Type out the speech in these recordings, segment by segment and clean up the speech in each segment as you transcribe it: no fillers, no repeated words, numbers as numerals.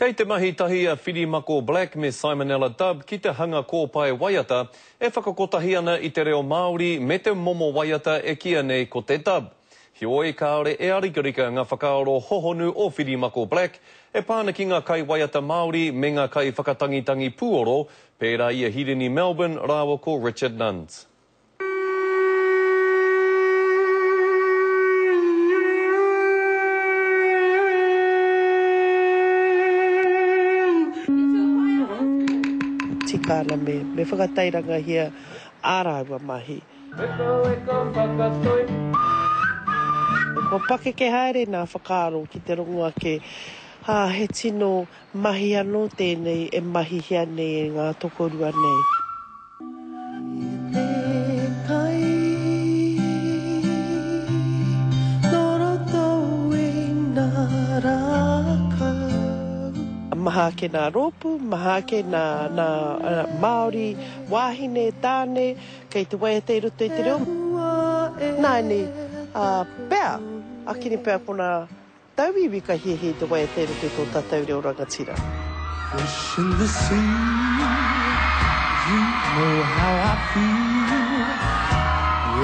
Kei te mahi tahi a Whirimako Black me Simonella Dubb ki te hanga kōpae waiata e whakakotahi ana i te reo Māori me te momo waiata e kīia nei ko te dub. Heoi, kāore e arikarika ngā whakaaro hohonu o Whirimako Black e pā ana ki ngā kaiwaiata Māori me ngā kaiwhakatangitangi pūoro pērā i a Hirini Melbourne rāua ko Richard Nunns. Tika ana me, me whakatairangahia ā rāua mahi. Kua pakeke haere nā whakaaro ki te rongo ake, ā, he tino mahi anō tēnei e mahihia nei e ngā tokorua nei. Maha ake nā rōpū, maha ake nā, nā Māori, wāhine, tāne, kei te waiata i roto i te reo. Nāianei, ā, pea, akene pea kona Tauiwi ka hiahia i te waiata i roto i tō tātou reo rangatira. Fish in the sea, you know how I feel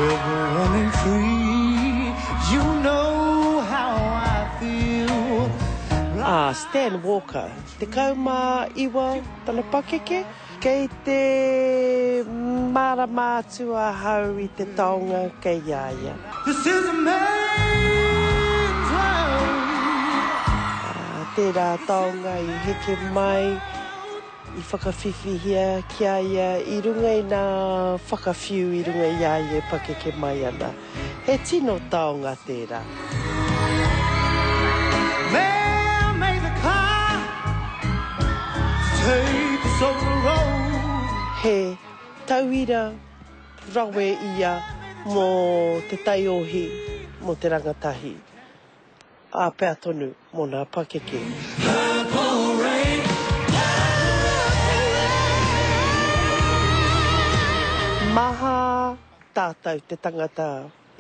River running free, you know how I feel A Stan Walker, 19 tana pakeke, Kei te mārama atu ahau i te taonga kei a ia. This is a man's world. Tērā taonga i heke mai, i whakawhiwhihia ki a ia i runga i nā whakawhiu i runga i a ia e pakeke mai ana. He tino taonga tērā. He tauira rawe ia mō te taiohi, mō te rangatahi, ā pea tonu mō nā pakeke. Maha tātou te tangata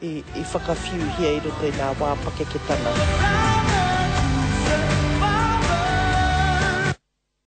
i whakawhiuhia i roto i ngā wā pakeketanga.